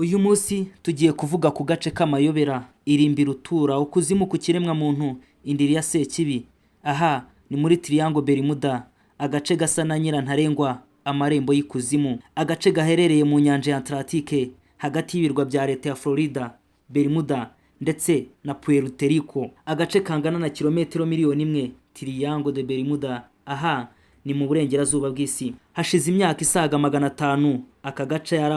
Uyu munsi tugiye kuvuga ku gace k'amayobera, irimbi rutura, ukuzimu ku kiremwamuntu, indiri ya Sekibi. Aha ni muri Triangle Bermuda, agace gasa na nyirantarengwa, amarembo y'ikuzimu. Agace gaherereye mu nyanja ya Atlantique, hagati y'ibirwa bya leta ya Florida, Bermuda ndetse na Puerto Rico. Agace kangana na kilometero 1,000,000, Triangle de Bermuda. Aha ni mu burengerazuba bw'isi. Hashize imyaka isaga 500 aka gace ari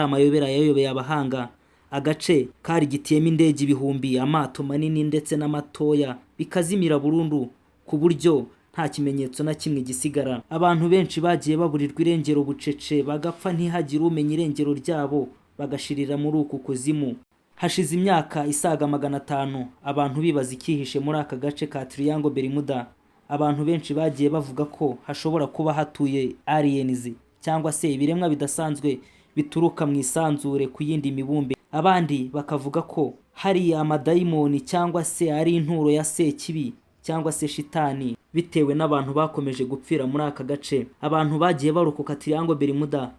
amayobera yayobeye abahanga. Agace karigitiyemo indege ibihumbi, amato manini ndetse n'amatoya bikazimira burundu ku buryo nta kimenyetso na kimwe gisigara. Abantu benshi bagiye baburirwa irengero bucece, bagapfa ntihagire umenya irengero ryabo, bagashirira muri uku kuzimu. Hashize imyaka isaga 500 abantu bibaza icyihishe muri aka gace ka Triangle Bermuda. Abantu benshi bagiye bavuga ko hashobora kuba hatuye aliens cyangwa se ibiremwa bidasanzwe bituruka mu isanzure ku yindi mibumbe. Abandi bakavuga ko hari amadayimoni cyangwa se ari inturo ya Sekibi cyangwa se shitani, bitewe n'abantu bakomeje gupfira muri aka gace. Abantu bagiye barokoka Triangle Bermuda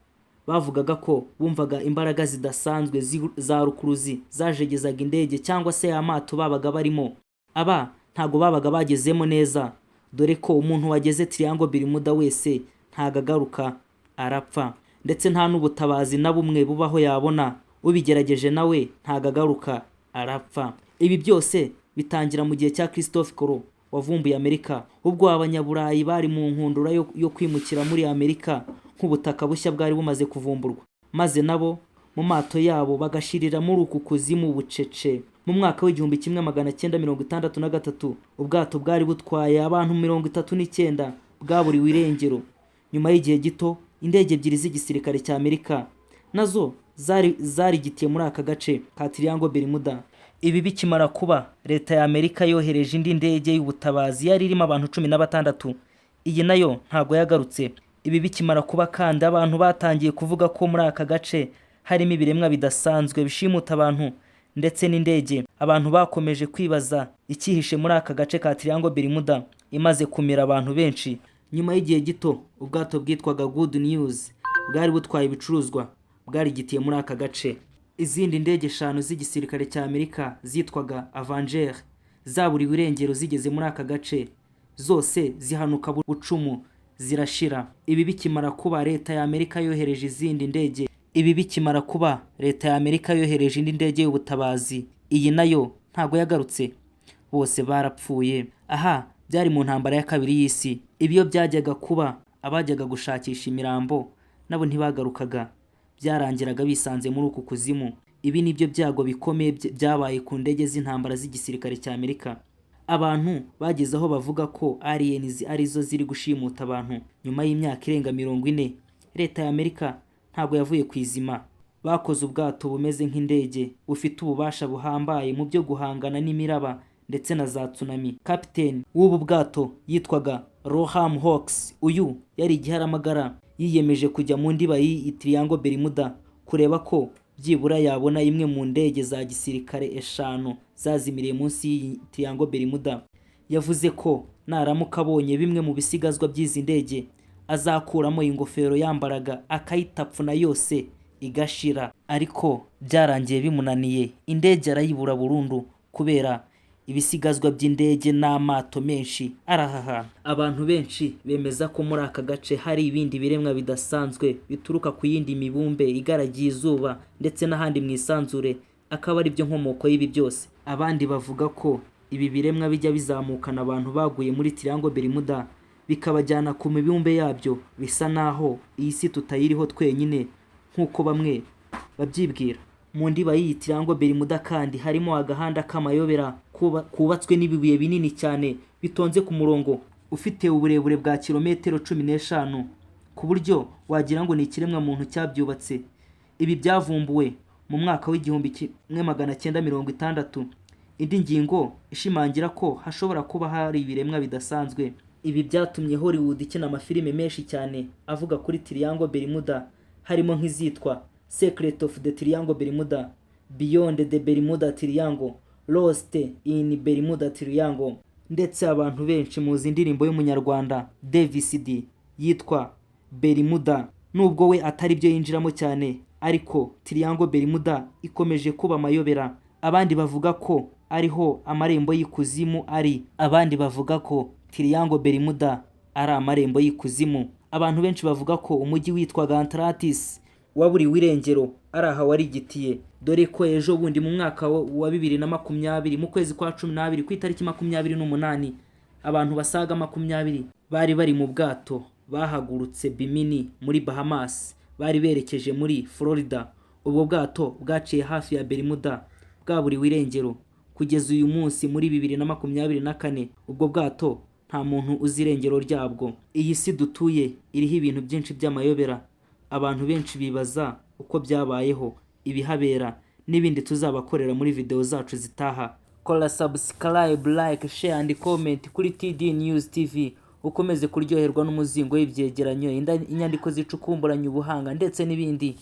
bavugaga ko bumvaga imbaraga zidasanzwe za rukuruzi zajegezaga indege cyangwa se amato babaga barimo. Aba ntago babaga bagezemo neza, dore ko umuntu wageze Triangle Bermuda wese ntago agaruka, arapfa, ndetse nta n'ubutabazi na bumwe bubaho yabona. Ubigerageje nawe ntago agaruka, arapfa. Ibi byose bitangira mu gihe cya Christophe Colomb wavumbuye Amerika, ubwo Abanyaburayi bari mu nkundura yo kwimukira muri Amerika nk'ubutaka bushya bwari bumaze kuvumburwa, maze nabo mu mato yabo bagashirira muri uku kuzimu bucece. Mu mwaka w'1963 ubwato bwari butwaye abantu 39 bwaburiwe irengero. Nyuma y'igihe gito indege ebyiri z'igisirikare cya Amerika nazo zari zarigitiye muri aka gace ka Triangle Bermuda. Ibi bikimara kuba, leta ya Amerika yohereje indi ndege y'ubutabazi yari irimo abantu 16. Iyi nayo ntago yagarutse. Ibi bikimara kuba kandi, abantu batangiye kuvuga ko muri aka gace harimo ibiremwa bidasanzwe bishimuta abantu ndetse n'indege. Abantu bakomeje kwibaza icyihishe muri aka gace ka Triangle Bermuda imaze kumira abantu benshi. Nyuma y'igihe gito ubwato bwitwaga Good News bwari butwaye ibicuruzwa bwarigitiye muri aka gace. Izindi ndege eshanu z'igisirikare cya Amerika zitwaga Avenger zaburiwe irengero zigeze muri aka gace, zose zihanuka bucumu zirashira. Ibi bikimara kuba, leta ya Amerika yohereje izindi ndege. Ibi bikimara kuba, leta ya Amerika yohereje indi ndege y'ubutabazi. Iyi nayo ntago yagarutse, bose barapfuye. Aha byari mu ntambara ya kabiri y'isi. Ibyo byajyaga kuba, abajyaga gushakisha imirambo nabo ntibagarukaga, byarangiraga bisanze muri uku kuzimu. Ibi nibyo byago bikomeye byabaye ku ndege z'intambara z'igisirikare cya Amerika. Abantu bageze aho bavuga ko aliens arizo ziri gushimuta abantu. Nyuma y'imyaka irenga 40 leta ya Amerika ntabwo yavuye ku izima. Bakoze ubwato bumeze nk'indege, bufite ububasha buhambaye mu byo guhangana n'imiraba ndetse na za tsunami. Kapiteni w'ubu bwato yitwaga Roham Hawks. Uyu yari igiharamagara, yiyemeje kujya mu ndiba y'iyi Triangle Bermuda kureba ko byibura yabona imwe mu ndege za gisirikare eshanu zazimiriye munsi y'iyi Triangle Bermuda. Yavuze ko naramuka abonye bimwe mu bisigazwa by'izi ndege, azakuramo ingofero yambaraga akayitapfuna yose igashira. Ariko byarangiye bimunaniye, indege arayibura burundu kubera ibisigazwa by'indege n'amato menshi ari aha hantu. Abantu benshi bemeza ko muri aka gace hari ibindi biremwa bidasanzwe bituruka ku yindi mibumbe igaragiye izuba ndetse n'ahandi mu isanzure, akaba ari byo nkomoko y'ibi byose. Abandi bavuga ko ibi biremwa bijya bizamukana abantu baguye muri Triangle Bermuda bikabajyana ku mibumbe yabyo, bisa naho iyi si tutayiriho twenyine nk'uko bamwe babyibwira. Mu ndiba y'iyi Triangle Bermuda kandi harimo agahanda k'amayobera kubatswe n'ibibuye binini cyane bitonze ku murongo, ufite uburebure bwa kilometero 15, ku buryo wagira ngo ni ikiremwa muntu cyabyubatse. Ibi byavumbuwe mu mwaka w'1960. Indi ngingo ishimangira ko hashobora kuba hari ibiremwa bidasanzwe. Ibi byatumye Hollywood ikina amafilime menshi cyane avuga kuri Triangle Bermuda, harimo nk'izitwa Secret of the Triangle Bermuda, Beyond the Bermuda Triangle, Lost in Bermuda Triangle. Ndetse abantu benshi muzi indirimbo y'umunyarwanda Davis D yitwa Bermuda, nubwo we atari byo yinjiramo cyane. Ariko Triangle Bermuda ikomeje kuba amayobera. Abandi bavuga ko ariho amarembo y'ikuzimu ari. Abandi bavuga ko Triangle Bermuda ari amarembo y'ikuzimu. Abantu benshi bavuga ko umujyi witwaga Atlantis waburiwe irengero ari aha warigitiye, dore ko ejo bundi mu mwaka wa 2020, mu kwezi kwa 12, ku itariki 28, abantu basaga 20 bari bari mu bwato bahagurutse Bimini muri Bahamas bari berekeje muri Florida. Ubwo bwato bwaciye hafi ya Bermuda, bwaburiwe irengero. Kugeza uyu munsi muri 2024, ubwo bwato nta muntu uzi irengero ryabwo. Iyi si dutuye iriho ibintu byinshi by'amayobera. Abantu benshi bibaza uko byabayeho, ibihabera n'ibindi tuzabakorera muri video zacu zitaha. Kora subscribe, like, share and comment kuri TD News TV, ukomeze kuryoherwa n'umuzingo w'ibyegeranyo, inyandiko zicukumburanye ubuhanga ndetse n'ibindi.